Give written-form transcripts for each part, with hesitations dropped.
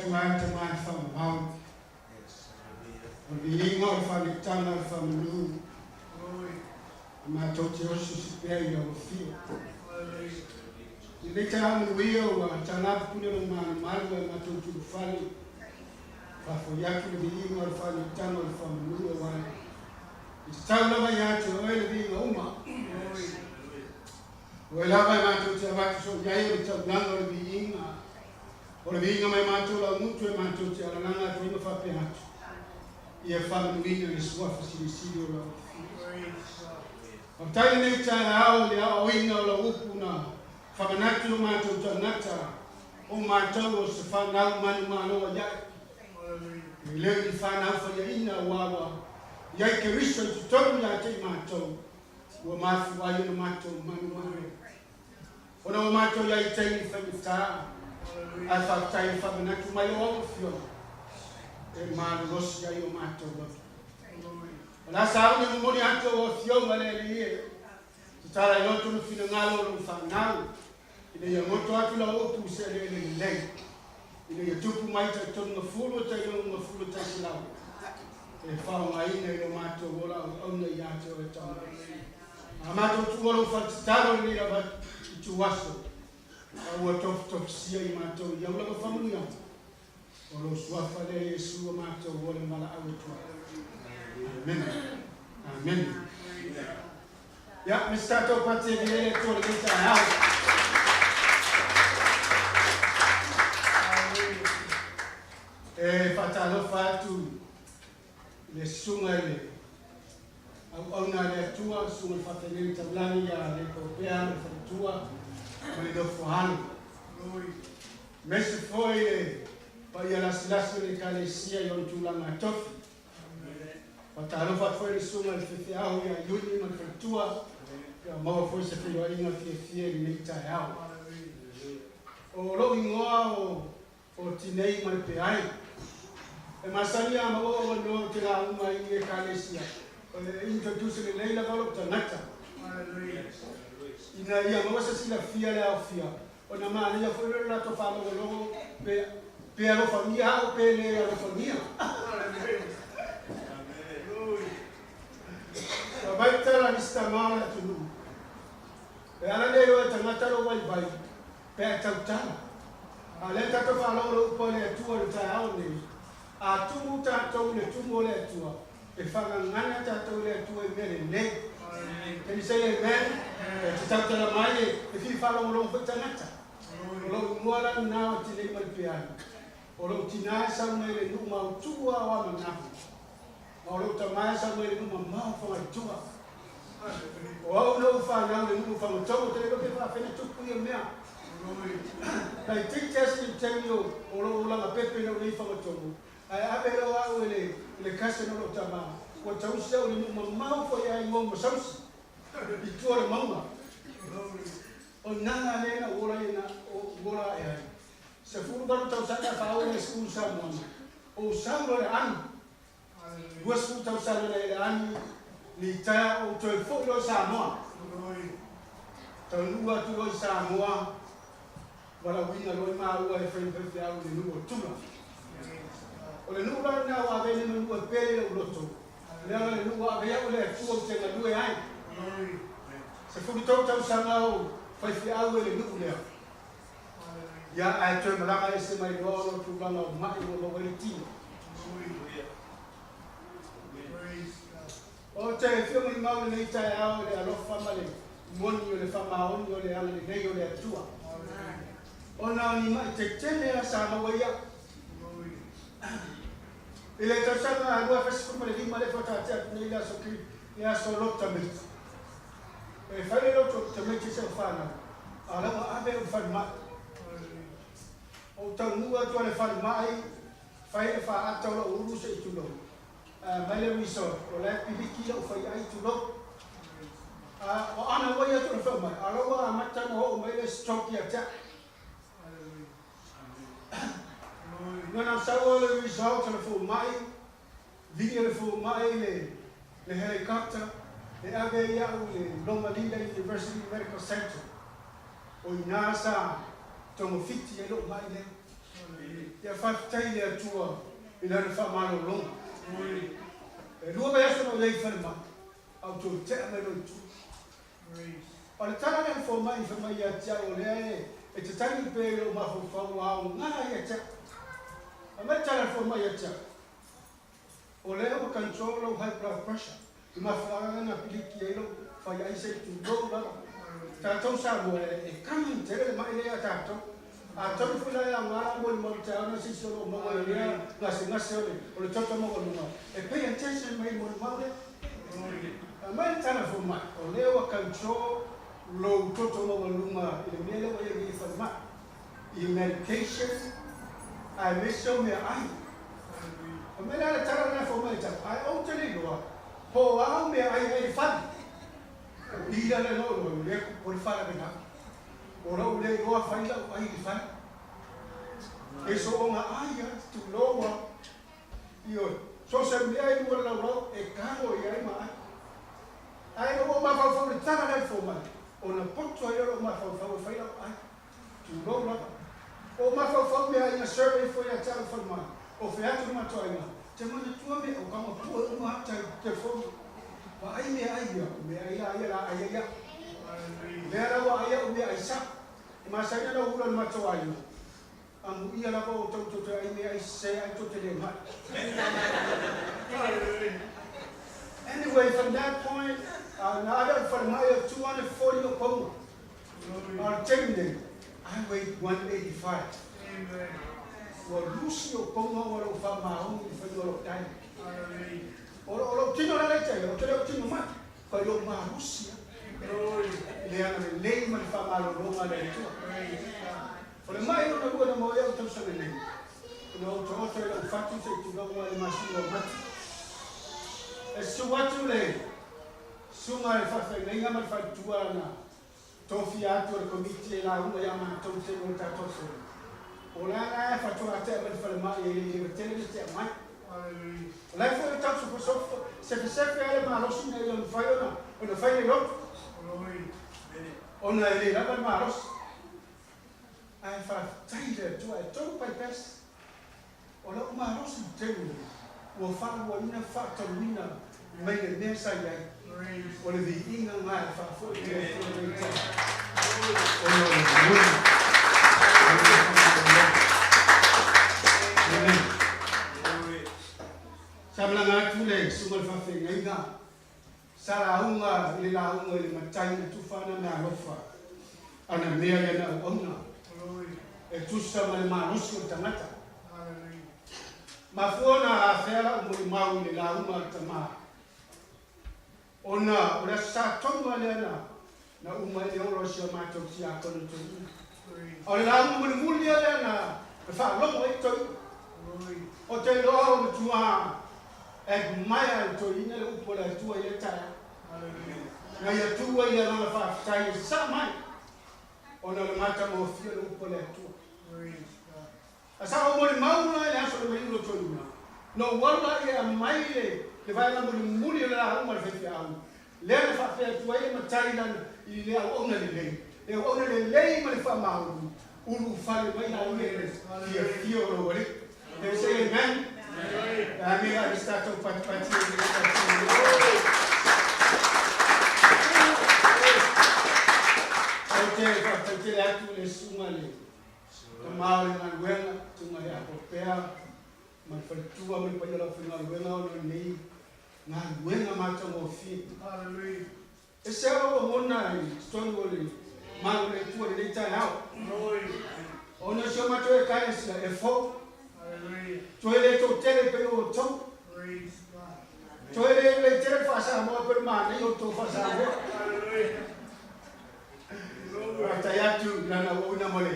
Atua e le Tama e faamamau. O le viiga o le faaneetaga o le faamanu, e matou te osiosiu pea i lau Afio. I lenei taeao manuia ua taga pupuni lou malumalu ae matou tulufale, faafoi atu le viiga o le faaneetaga o le faamanu aua e tatau lava ia te oe le viiga uma. O oe lava e matou te avatu soo i ai o le taulaga o le viiga, o le viiga mai matou laugutu e matou te alalaga atu ai ma faapea atu, ia faamanuina le Suafa Silisili o lau Afio. Faafetai lenei taeao i le aoaoina o lau upu na faamanatu i o matou tagata, o matou o se fanau manumalo ai ae. E le o ni fanau faiaina aua ua i ai Keriso i totonu ia te i matou, Ua mafua ai ona matou manumanu ona ua matou i ai i taimi faigata, ae faafetai i le faamanatu mai o au afioga e malolosi ai o matou loto. O le a sauni e momoli atu au afioga le Alii e tatala i loto ma finagalo o lou fanau, ina ia goto atu lau upu i se eleele lelei, ina ia tupu mai tai 30 e tai 60 e tai 100 e faaaogaina i lo matou ola auauna ia te oe Tama. A matou tuua lou faletatalo i lenei lava ituaso, a ua tofutofusia i matou i au lava faamanuiaga, o lou suafa lea Iesu ua matou ola ma valaau atu ai. Amene. Amene. Ia, me se tatou pati e vilele atu o lenei taeao. E faatalofa atu i le susuga i le auauna a le Atua, susuga i le faafeagaiga taulagi ia Lepaopea ma le faletua ma le nofo alo. Aemaise foi le paia lasilasi o le Ekalesia i ona tulaga tofi. Faatalofa atu foi i le Susuga i le Faifeau ia Iuni ma le faletua, ia maua foi se feiloaiga fiafia i lenei taeao. O lou igoa o o Tinei ma le Peai. E masani a maua avanoa ou te lauga ai i Ekalesia, e introduce lelei lava lou tagata ina ia maua se silafia le aofia ona manaia foi lea o le latou faalogologo pe pe alofagia au pe le alofagia. Ua mai le tala a nisi tama o le atunuu, E ala le iloa e tagata lou vaivai pe a e tautala. A o lea tatou faalogo le upu a le Atua i le taeao lenei, a tumu tatou i le tumu o le Atua, e faagagana tatou i le Atua i mea lelei. Can you say amen? E te tautala mai e fia faalogologo foi tagata. O lou igoa la lena o Tinei Malipeani. O lou tina e sau mai le nuu mautu a o Amanahu. Ma o lou tama e sau mai le nuu mamao o Fagaitua. O au na ou fanau i le nuu o Fagatou, ou te le iloa pe faafena tupu ia mea. Laitiiti lava si taimi o lou olaga pepe i lou nei Fagatogo, ae ave loa au e le cousin o lou tama, ua tausi au i le nuu mamao foi a Igoa ma Sausi, i tua o le mauga. O nana lea na ou ola ai na ou ola ae ai. 18 tausaga faauu le school Samoana, ou sau loa i le ani. 20 tausaga na ele ani litaea ou toe foi loa i Samoa. Taunuu atu loa i Samoa, valaauina loa i maua e fai faifeau i le nuu o Tula. O le nuu la lena ua avea nei ma nuu e pele i lou loto, leaga le nuu ua ave au e le Atua ou te galue ai. 13 tausaga ou faifeau ai i le nuu lea. Ia, ae toe malaga ese mai loa ona o tulaga o ma'i ua maua ai le tino. Ou te fia molimau lenei taeao i le alofa ma le moni o le faamaoni o le agalelei o le Atua, ona o ni ma'i tetele lava sa maua ia. I le tausaga 2015 lea faataatia atu nei le aso Lotamiti, E fai le loto tamaiti i sau fanau, a o la ua ave au i le falemai. Ou taunuu atu a le falemai, fai le faata o lou ulu se i tulou. Ae aumai le result, o la e piliki lau faiai tulou. A o ana ua ia atu le falemai, a o la ua amata ona oo mai le stroke ia te au. Na sau au le result o le fomai, Vili le fomai i le helicopter e ave ai au i le Loma Linda University Medical Center. O i ina sa togafiti ai lou mai lea. Ia faafetai i le Atua i Lana faamalologa. E lua vaiaso na ou i ai i falemai, a ou toe tea mai loa i tua. O le tala lea a le fomai fai mai ia te au o lea e te tagi pea i lou mafaufau ua aoga ia te au. Fai mai le tala a le fomai ia te au, o lea ua control lou high blood pressure, i mafuaaga lea na piliki ai lou fai aisa i tulou lava. Tatou Samoa e common tele le mai lea ia tatou. Atonu foi la e aoga la molimau i taeao na se isi o lo o maua i lea gasegase o le toto maualuga e pay attention mai i le molimau lea. Aumai le tala fou mai, o lea ua control lou toto maualuga i le mea lea ua i ai nei i falemai, i medication aemaise o meaai. Aumai la le tala lena fou mai ia te au, ae ou te le iloa po o a au meaai ai le fale. O i la lea na ou iloa ai, o lea e kupu ai le faalavelave. O lou le iloa fai lau ai i le fale. E soona ai a, tulou a. Ioe. So o se mea i luga o le laulau e tago i ai ma ai. Ae ina ua ou mafaufau i le tala lea i le fomai, ona poto ai lea o lou mafaufau e fai lau ai. Tulou lava. Ua ou mafaufau mea ai na survey foi ia te au i falemai, o fea atu le matou aiga, te manatua mea o kama pue uma ata i telefoni. Vaai mea ai ia, o mea ai la ia la ai ai au. Lea la ua ai au mea ai sao. E masani ana ou ula i le matou aiga, Amuia lava outou tou te ai mea ai sese ai tou te le mai. Anyway, from that point, na ave au i le falemai o 240 lou pauga. A o le taimi nei, I weigh 185. Ua lusi ou pauga ona o lou faamaoni i le faiga o lou diet. O lou tino la lea i tai, ou te le o tino mai. Fai lou malosi a. I le agalelei ma le faamalologa a le Atua. O le mai lona lua na maua ai au tausaga nei, ona ou taoto ai lau fatu se i tulaga i le masina o Mati. E susu atu le susuga i le faafeagaiga ma le faletua na tofia atu e le Komiti e lauga ia matou i le taimi o le tatou fono. O la la e faatoa tea mai le falemai e le i leva tele na tea mai. O la e foi o tau sefesefe lava le malosi ina ia mafai ona fai le lotu, ona e le lava le malosi. Ae faafetai i le Atua e tolu bypass o lau malosi i le taimi lenei ua faaluaina faataluina mai le mea sa i ai. O le viiga lena e faafoi i le Atua i lenei taeao ona o le moni o le faamalo. Amen. Sa malaga atu le susuga i le faafeagaiga Sa lauga i le lauga i le matai na tufa ana meaalofa, ana mea i ana auauna, e tusa ma le malosi o le tagata. Mafua ona afea lau molimau i le lauga a le tama, ona o le Aso Sa tonu lava lea na na uma ai le ola o si a matou tiakono toeaina. A o le lauga mulimuli lea lea na faalogo ai le toeaina. Ou te iloa ua matua admire le toeaina le upu a le Atua i lea taeao. Na ia tuu ai le agaga faafetai e saa mai ona o le matagofie o le upu a le Atua. A sa ou molimau la i le aso na maliu lou toeaina, na ou alu la ia e aumai le vaega mulimuli o le lauga a le faifeau, lea na faapea atu ai le matai lana i le auauna lelei, le auauna lelei ma le faamaoni, ulufale mai laia i le fiafia o lou Alii. Can you say amen? Amen. Ave se tatou patipati i le Ou te faafetai tele atu i le susuga i le Tama o le galuega, susuga ia Popea ma le faletua ma le paia o le aufaigaluega ona o lenei galuega matagofie. E ese lava lou lagona i totonu o le malu o le Atua i lenei taeao, ona o si o matou Ekalesia e fou, toe le toatele pei o outou, toe le lelei tele le faa-Samoa pei o le manaia o le tou faa-Samoa. Faafetai atu i lana auauna mo le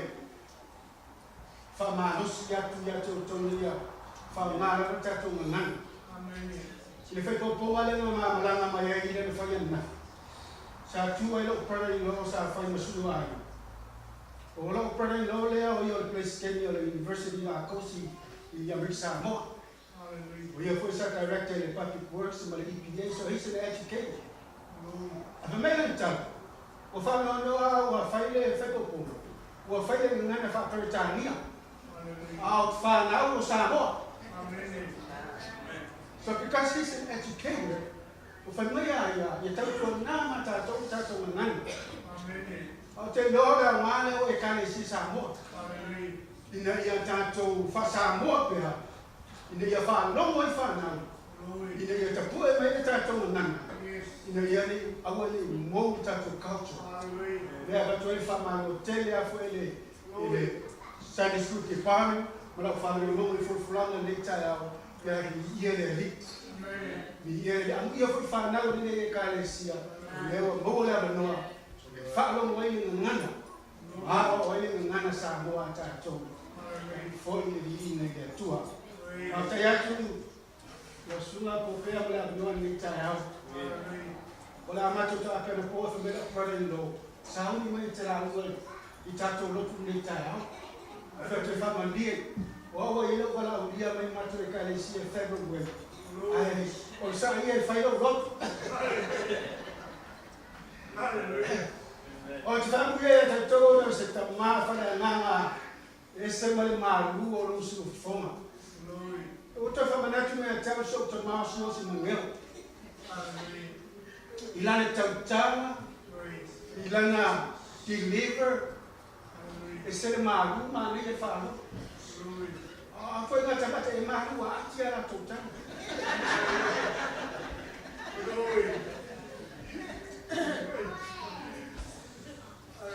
faamalosi atu ia te outou ina ia faaaoga lava le tatou gagana i le faipopoga lea na ma malaga mai ai i lana fai ananafi. Sa tu ai lou brother-in-law sa fai ma sui o aiga. O lou brother-in-law lea o ia o le Peresetene o le University a Kosi i Amerika Samoa. O ia foi sa director i le Public Works ma le EPA so he's an educator. A fai mai lana tala, ua faanoanoa ua fai le faipopoga, ua fai le gagana faa-Peretania. A o fanau o Samoa. So because he's an educator, o fai mai a ia, ia tautuana ma tatou le tatou gagana. Ou te iloa o le aoga lea o Ekalesia Samoa, ina ia tatou faa-Samoa pea, ina ia faalogo ai fanau, ina ia tapue mai le tatou gagana, ina ia ne i aua ne i mou le tatou culture. Lea e avatu ai le faamalo tele lava foi i le i le Sunday School Department ma lau faalogologo i folafolaga i lenei taeao, ia viia le Alii. Viia le Alii. Amuia foi fanau a lenei Ekalesia, o lea ua maua le avanoa e faalogo ai le gagana, aoao ai le gagana Samoa a tatou, foi le viiga i le Atua. Faafetai atu lau susuga Popea mo le avanoa i lenei taeao. O le a matou taape anapo e fai mai lau brother-in-law, sauni mai e te lauga i tatou lotu i lenei taeao. Ou fai atu e faamalie, o au ua i ai lou valaaulia mai matou Ekalesia e February, ae o le saa ia e fai lou lotu. Ou te faamanuia ia tatou ona o se tama faleagaga e ese ma le malu o lou siufofoga. Ua toe faamanatu mai ia te au si ou tama o Siaosi Mageo i lana tautaga, i lana deliver, ese le malu manaia le faalogo. A foi ngā tagata e malu a ati a latou tala.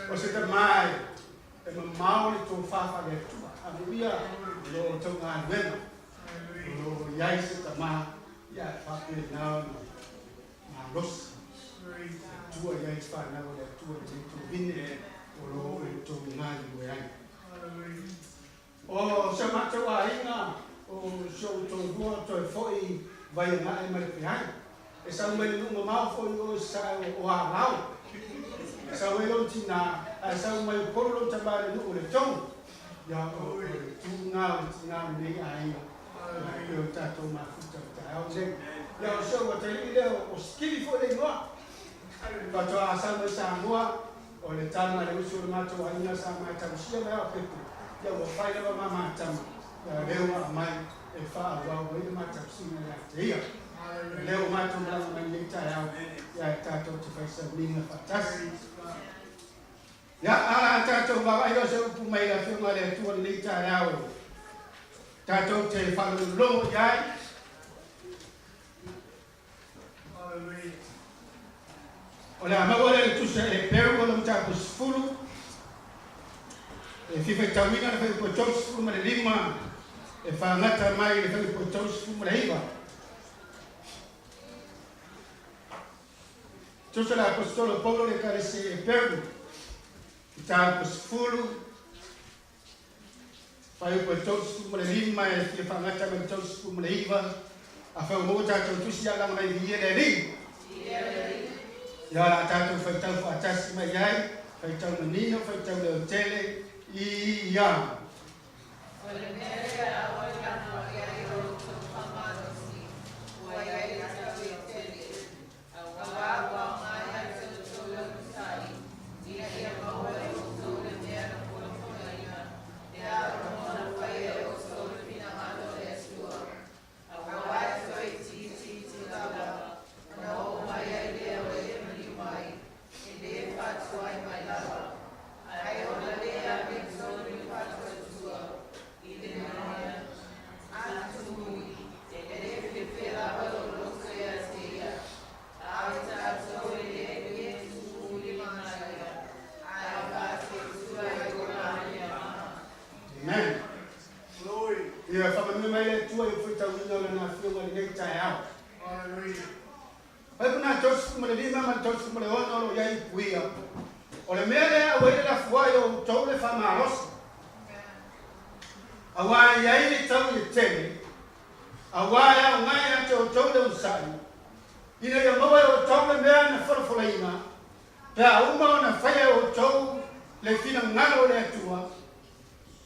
O se tama e mamao le tofa faale-Atua. Haleluia! O lo outou galuega, o lo o i ai se tama ia e faapena ona malosi. Atua i ai fanau a le Atua i lenei tovine o lo o outou galulue ai. O si o matou aiga, o si ou toalua toe foi Vaiagae ma le Peai. E sau mai le nuu mamao foi o i Sasae o Alao. E sau ai lou tina, ae sau mai Upolu lou tama i le nuu o Letogo. Ia, o le tu na o le tina o lenei aiga, ia pei o tatou mafuta i le taeao lenei. Ia, o si ou atalii lea, o Sikili foi le igoa. Faatoa sau mai Samoa, o le tama a le uso o le matou aiga sa matausia mai ao pepe, ia ua fai lava ma ma tama, ia o lea ua aumai e faaauau ai le matausiga ia te ia. O lea ua matou malaga mai lenei taeao, ia e tatou te fai sauniga faatasi. Ia, a la tatou vaavaai loa se upu mai le Afioga a le Atua i lenei taeao, tatou te faalogologo i ai. O le a maua lea i le Tusi a Eperu o le mataupu 10, e fia faitauina le fuaiupu e 35 e fagata mai i le fuaiupu e 39. Tusi a le Aposetolo Paulo i le Ekalesia i Eperu, mataupu 10, Fuaiupu e 35 e fia faagata mai le 39, Afai ua maua tatou tusi a laga mai viia le Alii. Ia o le a tatou faitau faatasi mai ai, faitau manino, faitau leotele, ia. O le mea lea aua le anoanoai ai o outou faamalosi, ua i ai le tau e tele, Aua ua aoga ia te outou le onosai, ina ia maua e outou le mea na folafolaina, pe a uma ona faia e outou le finagalo o le Atua. Aua e toe itiiti lava, ona oo mai ai lea o e maliu mai, e lē faatuai mai lava, ae ona lē ave i totonu le faatuatua i le mea atumu e lē fefe lava lou loto ia te ia, a o tatou e lē tumu lima ia, ae faatuatua i lona agaga. Amen. Ia faamanuia mai le Atua i le faitauina o Lana Afioga i lenei taeao. Faipuna 35 ma le 36 o lo o i ai upu ia, O le mea lea aua ai le lafuai o outou le faamalosi, aua e i ai le tau i le tele, aua e aoga ia te outou le onosai, ina ia maua e outou le mea na folafolaina, pe a uma ona faia e outou le finagalo o le Atua,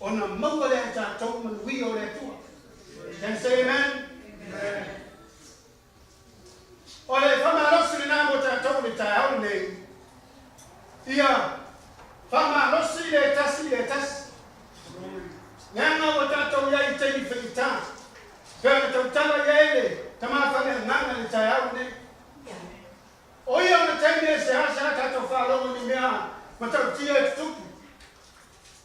ona maua lea e tatou manuia o le Atua. Can you say amen? Amen. O le faamalosi lena mo tatou i le taeao lenei, ia faamalosi le tasi i le tasi. Leaga ua tatou i ai i taimi faigata, pei ona tautala i ai le Tama Faaleagaga i le taeao lenei. O ia ona taimi e seasea tatou faalogo i ni mea matautia e tutupu.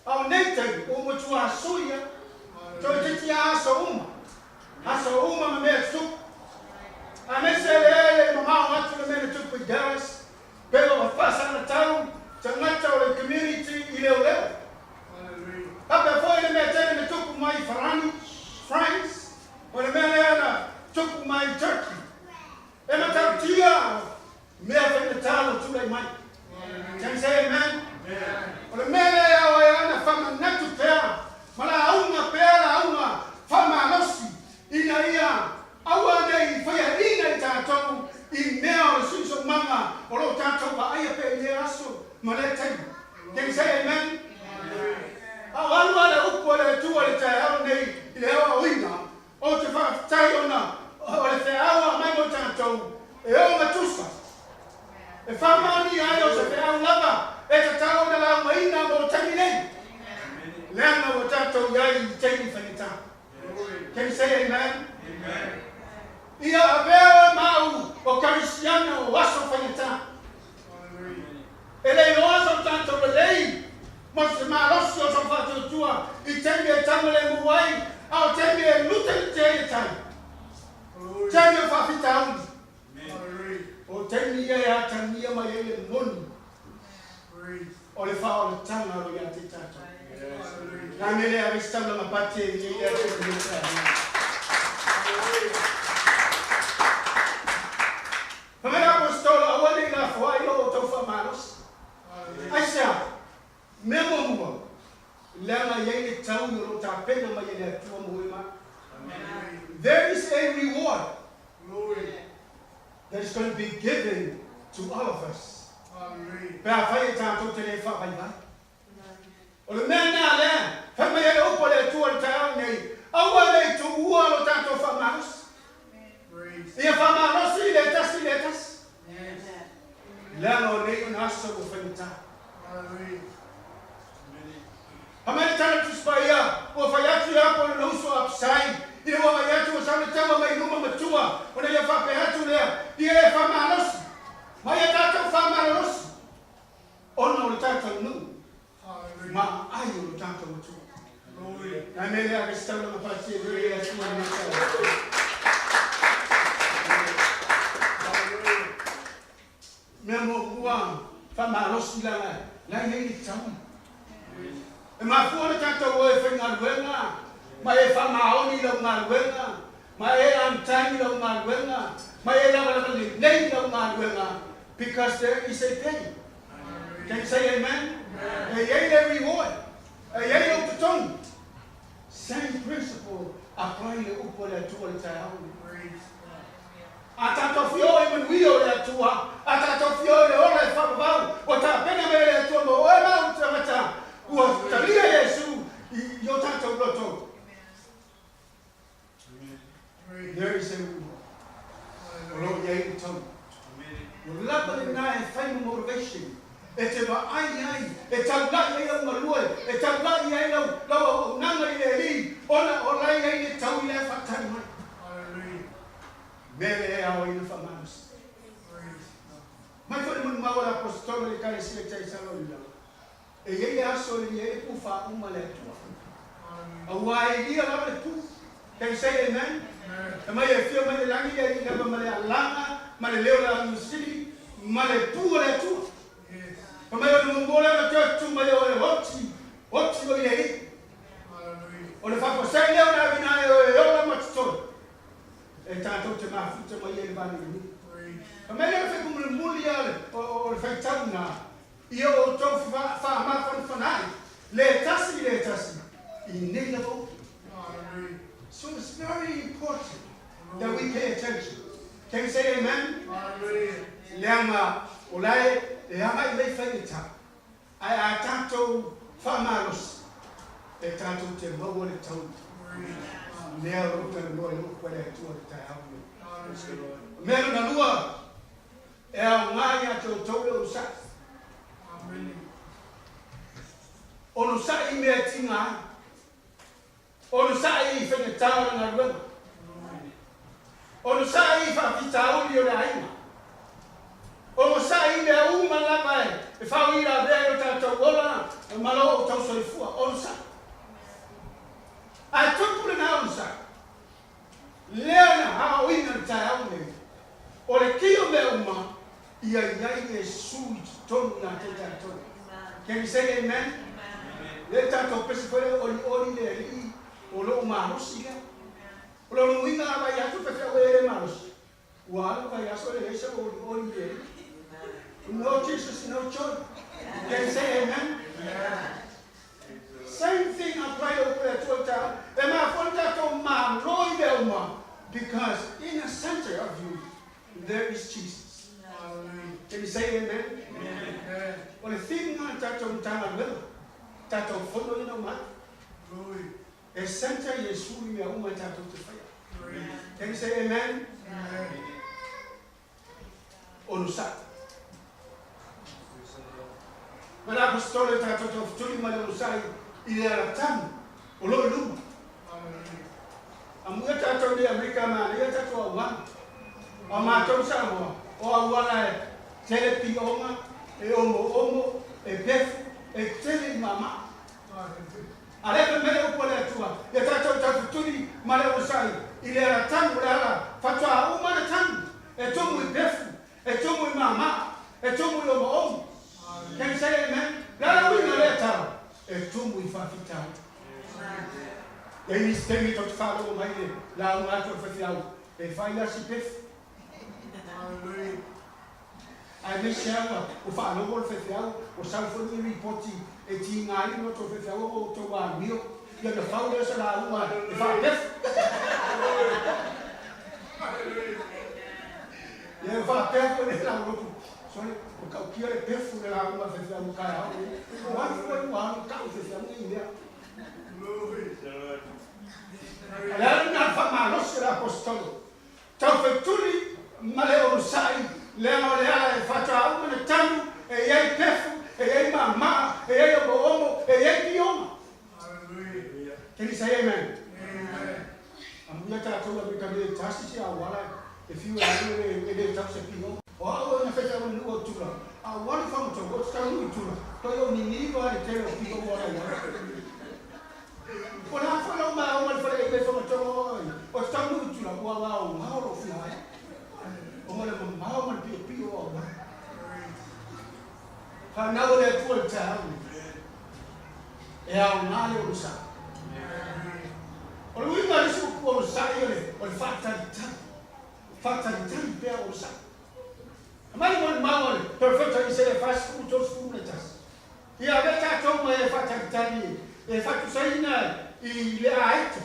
A o nei taimi, ua matua sui lava. Toeitiiti lava aso uma, aso uma ma mea e tutupu. Aemaise lea e le i mamao atu le mea na tupu i Dallas, pei ua faasagatau tagata o le community i leoleo. Faapea foi le mea tele na tupu mai i Farani, France, o le mea lea na tupu mai i Turkey. E matautia mea faigata ua tulai mai. Can you say amen? O le mea lea e ao ai lava ona faamanatu pea ma lauga pea lauga faamalosi ina ia aua ne i faiaina i tatou i mea o le suisomaga o lo o tatou vaaia pea i lea aso ma lea taimi. Can you say amen? A o alu lava le upu a le Atua i le taeao lenei i le aoaoina, Ou te faafetai ona o le feau a aumai mo tatou e ogatusa. E faamaonia ai o se feau lava e tatau ona laumaina mo taimi nei, leaga ua tatou i ai i taimi faigata. Can you say amen? Ia avea oe ma au o Karisiano o aso faigata. E le iloa so tatou lelei ma se malosi o sou faatuatua i taimi e taugalemu ai, a o taimi e lutelute ai le tai. Taimi o faafitauli. O taimi ia e atagia mai ai le moni o le faaolataga o lo ia te tatou. Na mea lea ave se taulaga pate i le Atua i lenei taeao. Fai mai le Aposetolo, Aua ne i lafoai lo outou faamalosi. Aisea? Mea muamua, leaga e i ai le taui o lo o tapena mai e le Atua mo e ma. There is a reward that is going to be given to all of us. Pe afai e tatou te le faavaivai. O le mea lena lea, fai mai ai le upu a le Atua i le taeao lenei, Aua ne i tuua lo tatou faamalosi. Ia faamalosi le tasi i le tasi. Leaga o nei ona aso ua faigata. Fai mai le tala Tusi Paia, ua fai atu ia Apo lona uso a Apisai, ina ua vaai atu ua sau le taua mai luma matua, ona ia faapea atu lea, Ia e faamalosi, ma ia tatou faamalolosi. Ona o le tatou nuu ma aai o lo tatou Atua. Na mea lea ave se taulaga pasi e le Atua i lenei taeao. Mea muamua faamalosi leaga la e i ai le taui. E mafua ona tatou o e faigaluega ma e faamaoni i lau galuega ma e on time i lau galuega ma e lavalava lelei i lau galuega because there is a pay. Can you say amen? E i ai le reward. E i ai lou totogi. Same principle apply le upu a le Atua i le taeao lenei. A tatou fia o i manuia o le Atua, a tatou fia o i le ola e faavavau, ua tapena mai e le Atua mo oe ma ou tagata, ua talia Iesu i o tatou loto. There is a reward. O lo o i ai le taui. Ua lava lena e fai ma motivation e te vaai ai, e taulai ai lau galue, e taulai ai lau, lau auaunaga i le Alii, ona o la e i ai le taui la e faatali mai. Mea lea e ao ai ona faamalosi. Mai foi le manumau a le Aposetolo i le Ekalesia i Taisalonia, E i ai le aso e lili ai le pu faauma a le Atua. Aua e ilia lava le pu. Can you say amen? E mai e afio mai le lagi le Alii lava ma le alaga ma le leo o le agiosili ma le pu a le Atua. Fai mai o le muamua lea ona toe tu mai o e oti, oti o i le Alii. O le faafuasei lea ona avina ai o e ola ma totoe. E tatou te mafuta mai ai le vanimonimo. Fai mai lea o le faipumulimuli o le faitau na. Ia outou faamafanafana ai le tasi i le tasi i nei lava upu. So it's very important that we pay attention. Can you say amen? Leaga o la e agai mai faigata, ae a tatou faamalosi, e tatou te maua le taui lea o lo o talanoa i le upu a le Atua i le taeao lenei. O mea lona lua, E aoga ia te outou le onosai. Onosai i mea e tiga ai. Onosai i faigata o le galuega. Onosai i faafitauli o le aiga. Onosai i mea uma lava e faauilavea i lo tatou ola ma lo outou soifua. Onosai. Ae tupu lena onosai, lea na aoina i le taeao lenei, o le ki o mea uma, ia i ai Iesu i totonu ia te tatou. Can you say amen? Lea tatou pese foi lea, Olioli le Alii o lou malosi lea. O lona uiga a vaai atu faifeau e le malosi, ua alu vaiaso e leai sau olioli i le Alii. No Jesus, no joy. Can you say amen? Same thing apply le upu le Atua i taeao. E mafua ona tatou malo i mea uma because in the center of you there is Jesus. Can you say amen? O le theme lena o le tatou Matagaluega, tatou fono ia na uma atu. E center Iesu i mea uma e tatou te faia. Can you say amen? Onosai. Ma le Aposetolo e tatou taufetuli ma le onosai i le alatamu o lo o i luma. Amuia tatou nei Amerika manaia tatou auala. A o matou Samoa, o auala e tele pioga, e omoomo, e pefu, e tele i mamaa. A lea fai mai le upu a le Atua, ia tatou taufetuli ma le onosai i le ala tanu, o le ala faatoa uma ona tanu, e tumu i pefu, e tumu i mamaa, e tumu i omoomo. Can you say amen? Le ala uiga lea tala, e tumu i faafitauli. E i ai nisi taimi tou te faalogo mai i le lauga atu a le faifeau, e fai lava si pefu. Aemaise lava ua faalogo le faifeau, ua sau foi ni lipoti e tiga ai le loto o le faifeau o outou amio, ia ona fau lea o se lauga e faapefu. Ia ua faapea foi le laulotu, sole, ua tautia le pefu i le lauga a le faifeau i le taeao lenei. Ua alu foi ua alu tau i faifeau nei mea. O le ala lena o le faamalosi o le Aposetolo Taufetuli ma le onosai, leaga o le ala e faatoa uma ona tanu, e i ai pefu, e i ai mamaa, e i ai omoomo, e i ai pioga. Can you say amen? Amuia tatou Amerika le tasi se auala e fiu e alu e le tau se pioga. O au e na faitau le nuu o Tula, a ua alu fagotau, ou te tau nuu i Tula, toi ou niniva le tele o pioga ua ala i ai. O le a foi lau maoma i le faleaiga i Fagatogo oi, o te taunuu i Tula, ua gaogao lou fia ai, ona o le mamao ma le piopio o auala. Fanau a le Atua i le taeao lenei, e aoga le onosai. O le uiga o le isi upu onosai o le, o le faatalitali, faatalitali pea onosai. Aumai le molimau a le Perofeta Isaia 40, 31. Ia avea tatou ma e faatalitali e faatusaina i le aito.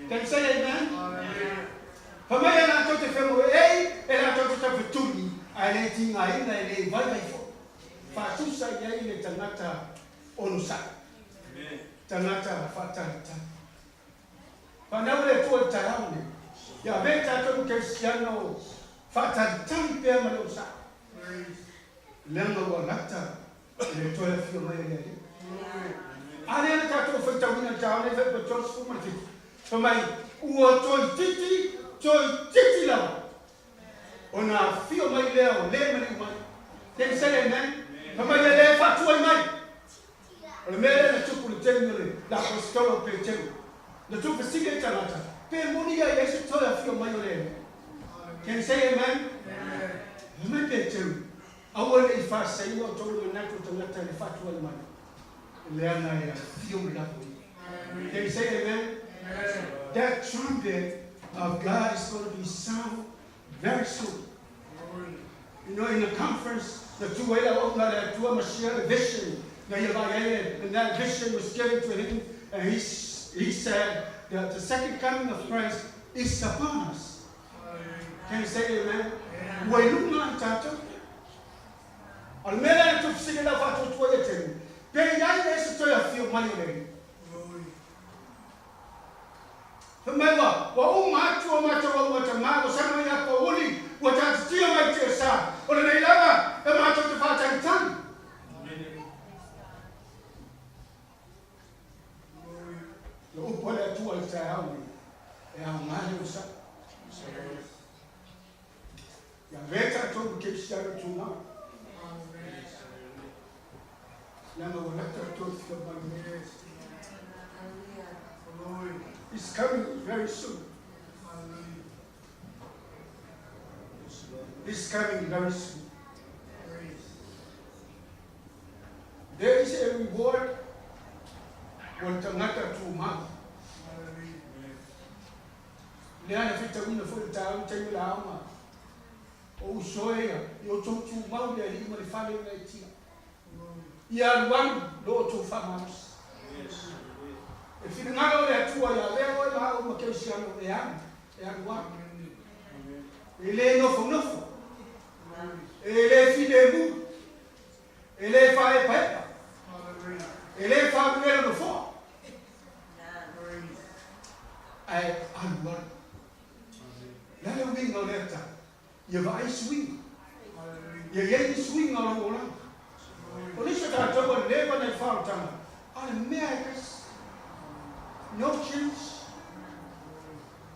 Can you say amen? Fai mai e latou te femoeei, e latou te taufetuli, ae le tigaina, e le vaivai foi. Faatusa i ai le tagata onosai, tagata faatalitali. Fanau le Atua i le taeao lenei, ia avea tatou ma kerisiano faatalitali pea ma le onosai. Leaga ua lata le toe afio mai o le Alii. A lea na tatou faitauina i le taeao nei Fepa 37, fai mai, Ua toeitiiti, toeitiiti lava ona afio mai lea o le maliu mai. Can you say amen? Fai mai, e le faatuai mai. O le mea lea na tupu i le taimi o le Aposetolo o Peteru, na tuufesili ai tagata, pe moni ia i ai se toe afio mai o le Alii. Can you say amen? Fai mai Peteru, Aua ne i faasaina outou le manatu o tagata i le faatuai mai, leaga e afio mai lava ia. Can you say amen? That trumpet of God is going to be sound very soon. You know, in the conference, na tu ai le auauna a le Atua ma share le vision na ia vaai ai, and that vision was given to him, and he, he said that the second coming of Christ is upon us. Can you say amen? Ua i luga i tatou. O le mea lea na tufesili lau faatuatua ia Temu, pe i ai ea se toe afio mai o le Alii. Fai mai ua, ua uma atu o matou augatama, ua sama ia pouli, ua taatitia mai tiasa, o lenei lava e matou te faatalitali. Le upu. Leaga ua lata le toe fia mai. It's coming very soon. It's coming very soon. There is a reward mo le tagata tumau. Lea na faitauina foi i le taeao i taimi o le aoga o uso e ia, i outou tumau i le Alii ma le fale ina e tia. Ia alualu lo outou faamalosi. E finagalo le Atua ia avea oe ma au ma kerisiano e alu, e alualu. E le nofonofo, e le filemu, e le faaepaepa, e le faavivela nofoa, ae alualu. O le a le uiga o lea tala? Ia vaai suiga. Ia i ai ni suiga o lou olaga. O nisi o tatou ua leva nai faaolataga, a o le mea e tasi. No change.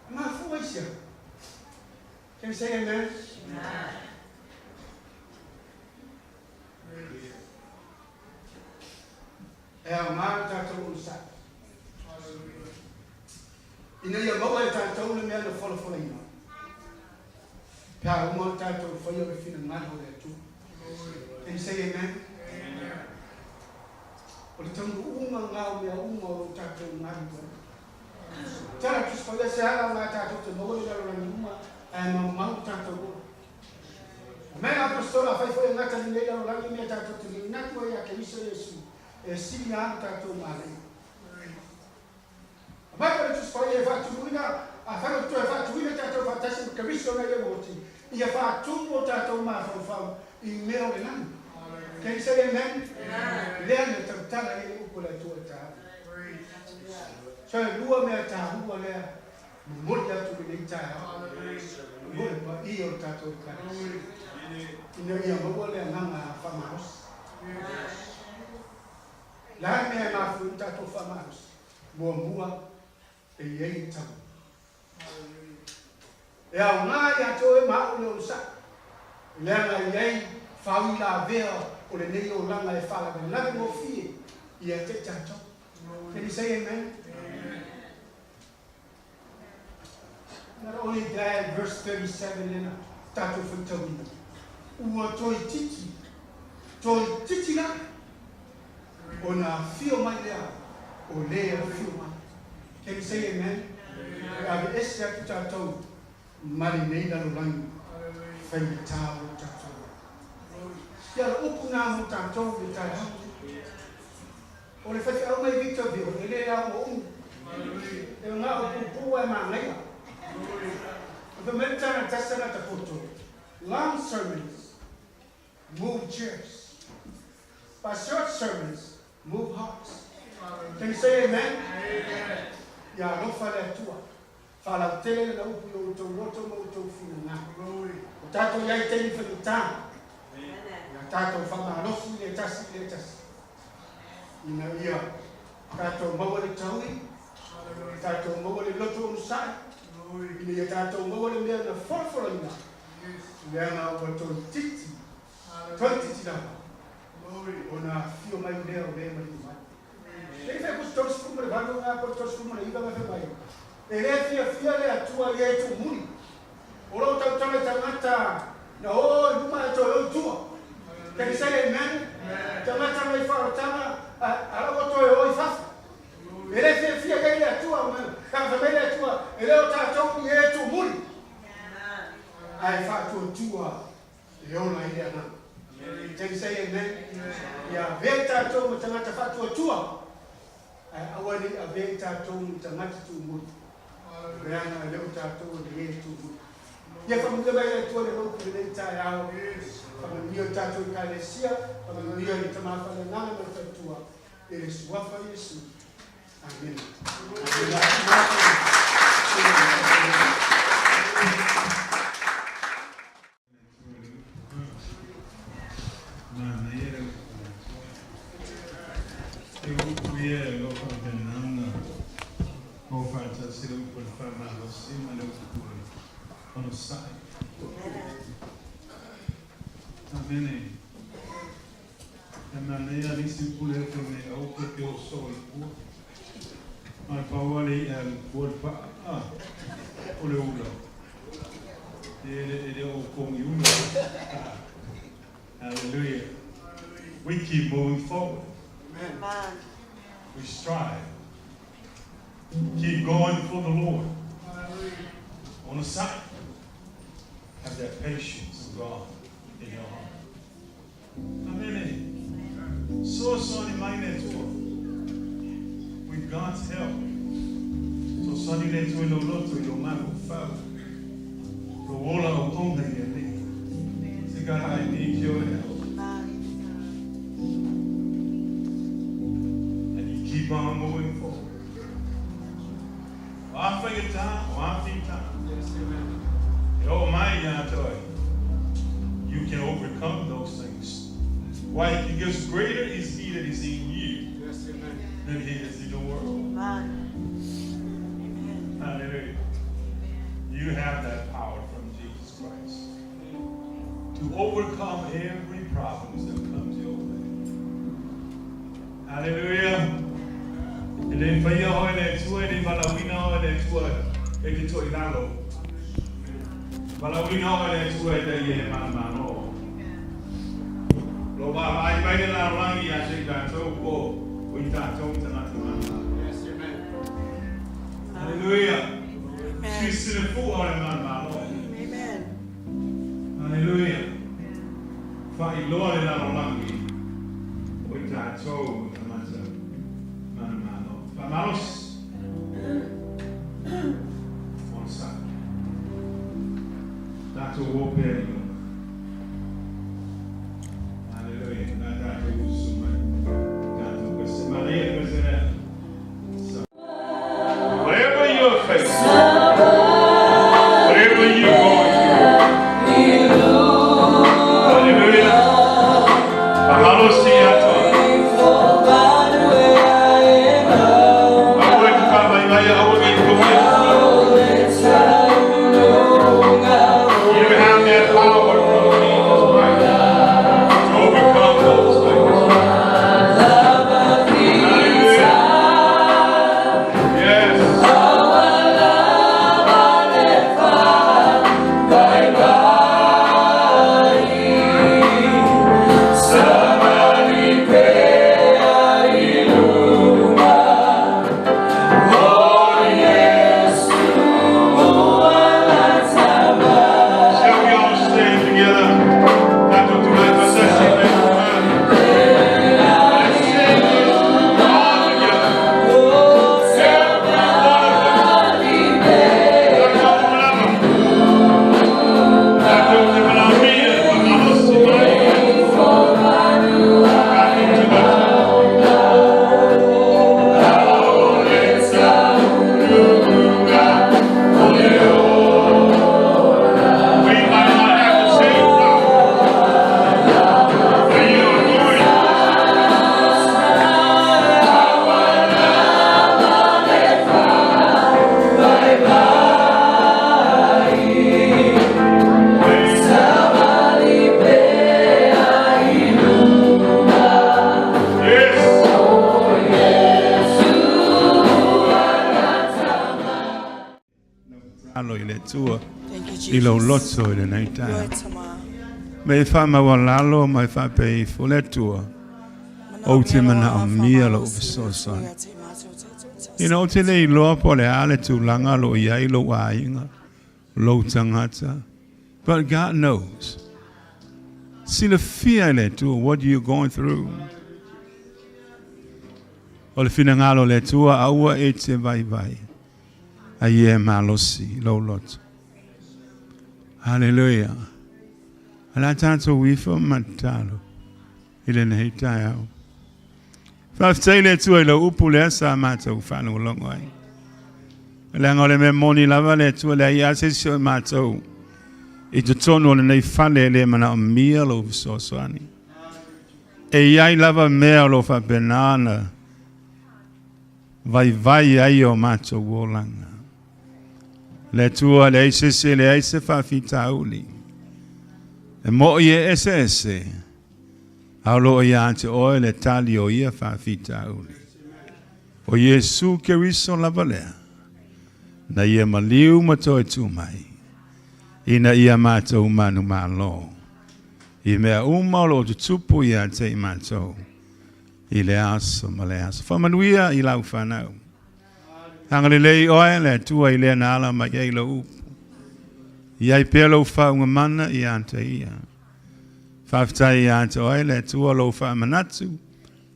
E mafua i se a? Can you say amen? Amen. E aoga lo tatou onosai ina ia maua e tatou le mea na folafolaina pe a uma ona tatou faia o le finagalo o le Atua. Can you say amen? Amen. O le taunuuga lena o mea uma o lo o tatou galulue ai. Tala Tusi Paia se ala lena tatou te maua le lalolagi uma ae maumau lo tatou ola. Mea na Apostola afai foi e gata lenei lalolagi mea tatou te manatu ai ia Keriso Iesu e sili lava lo tatou manaia. Aumai ko le Tusi Paia e faatumuina, afai o toe faatuina tatou faatasi ma Keriso na ia moti, ia faatumu o tatou mafaufau i mea o le lagi. Can you say amen? Lea na tautala ai le upu a le Atua i taua. So e lua mea taua lea momoli atu i lenei taeao. Momoli paia o le tatou Ekalesia ina ia maua le agaga faamalosi. Le a le mea e mafua ai ona tatou faamalosi? Muamua, e i ai le taua. E aoga ia te oe ma au le onosai, leaga e i ai faauilavea o lenei olaga e faalavelave gofie ia te i tatou. Can you say amen? Not only that, verse 37 lena tatou faitauina, ua toeitiiti, toeitiiti la ona afio mai lea o le afio mai. Can you say amen? E aveese atu tatou ma lenei lalolagi faigata o lo tatou ola. Ia o le upu na mo tatou i le taeao lenei. O le faifeau mai Victorville, e le ao o umu. E na o puupuu ae manaia. O fai mai le tala tasi tagata poto, Long sermons move chairs, but short sermons move hearts. Can you say amen? Ia alofa le Atua. Faalautele lana upu i o outou loto ma outou finagalo. O tatou i ai taimi faigata. Ia tatou faamalosi i le tasi i le tasi. Ina ia tatou maua le taui, tatou maua le loto onosai, ina ia tatou maua le mea na folafolaina, leaga ua toeitiiti, toeitiiti lava ona afio mai lea o le maliu mai. E i fai kusi 38 nga po le 39 nga fai mai, e le fiafia le Atua i e tuumuli. O lo o tautala i tagata na o i luma ae toe o i tua. Can you say amen? Tagata na i faaolataga a la ua toe o i fafo. E le fiafia i ai le Atua, leaga fai mai le Atua, e le o tatou ni e tuumuli, ae faatuatua e ola ai le agaga. Can you say amen? Ia avea i tatou ma tagata faatuatua, ae aua ne i avea i tatou ma tagata tuumuli. Leaga e le o tatou o le e tuumuli. Ia faamanuia mai le Atua le loupu i lenei taeao. Faamanuia i tatou Ekalesia, faamanuia i le Tama Faaleagaga ma le Faletua, i le Suafa Iesu. Amene. Manaia le upu a le Atua. E upu ia e o lo o faapena ona o faatasi le upu o le faamalosi ma le upu o le onosai. Amene. E manaia le isi upu lea fai mai, Aua tou te oso i le pua. A pau lava le i'a a le pua le paa, a, o le ula. E le, e le o kogiula. Hallelujah. We keep moving forward. Amen. We strive. Keep going for the Lord. On the side. Have that patience of God in your heart. Amene. Fesoasoani mai le Atua. With God's help. Fesoasoani le Atua i lou loto, i lou mafaufau, lou ola auauna i le Alii. Say, God, I need your help. And you keep on moving forward. O a faigata, o a fita. Yes, amen. E oo mai iā te oe. You can overcome those things. Why? Because greater is he that is in you Yes, amen. than he is in the world. Hallelujah. You have that power from Jesus Christ to overcome every problem that comes your way. Hallelujah. E le faia oe e le Atua, e le valaauina oe e le Atua e te toʻilalo. Valaauina oe e le Atua ina ia e manumalo. O lo o vaavaai mai le lalolagi ia te i tatou po o i tatou tagata manumalo. Yes, amen. Hallelujah. Silisili fua o le manumalo. Hallelujah. Faailoa le lalolagi o i tatou tagata manumalo. Faamalosi. Onosai. Tatou o pea i luma. Hallelujah. Na tatou usu mai. Tatou pese. Manaia le pese lea. Whatever you're facing, whatever you're going through, hallelujah. Faamalosi ia te oe. Aua e te faavaivai, aua e te komea. You have that power from Jesus Christ to overcome those things. Hallelujah. Yes. Shall we all stand together? Tatou tulai faatasi le Let's sing this all together. Every one of us. Tatou malama. Tatou te valaaulia, faamalosi mai. Tatou te valaaulia. O le taunuuga o le ola. We might not have the same power, but you are going. Yes. Alo i le Atua Thank you, i lou Jesus. loto i lenei taeao. Lord, tama. Me e faamaualalo ma e faapea ifo le Atua, ou te manaomia lou fesoasoani. Ina ou te le iloa po o le a le tulaga o lo o i ai lou aiga, lou tagata. But God knows. Silafia e le Atua what you're going through. O le finagalo o le Atua, aua e te vaivai. A ia e malosi lou loto. Hallelujah. O le a tatou ifo ma tatalo i lenei taeao. Faafetai i le Atua i lau upu lea sa matou faalogologo ai. Leaga o le mea moni lava le Atua, e leai lava se isi o matou i totonu o lenei fale e le manaomia lou fesoasoani. E i ai lava mea o lo o faapena ona vaivai ai o matou olaga. Le Atua, e leai se isi, e leai se faafitauli. E mo'i e eseese. A o lo o iā te oe le tali o ia faafitauli. O Iesu Keriso lava lea, na ia maliu ma toe tu mai, ina ia matou manumalo, i mea uma o lo o tutupu ia te i matou, i le aso ma le aso. Faamanuia i lau fanau. Agalelei oe le Atua i lea na ala mai ai lou upu. I ai pea lou faaugamana ia te ia. Faafetai ia te oe le Atua lou faamanatu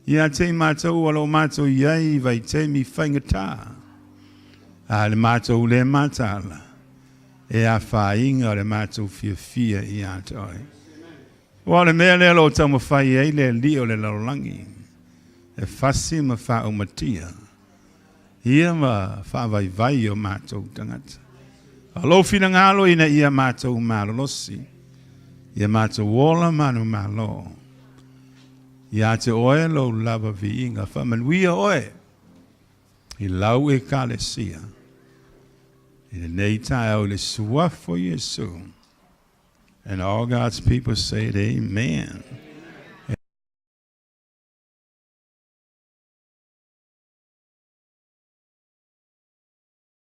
ia te i matou o lo o matou i ai i vaitaimi faigata. A le matou le mataala, e afaina o le matou fiafia ia te oe. Aua o le mea lea o lo o taumafai ai le alii o le lalolagi, e fasi ma faaumatia ia ma faavaivai o matou tagata. A o lou finagalo ina ia matou malolosi, ia matou ola manumalo, ia te oe lou lava viiga, faamanuia oe i lau Ekalesia i lenei taeao i le suafa o Iesu. And all God's people say it, amen.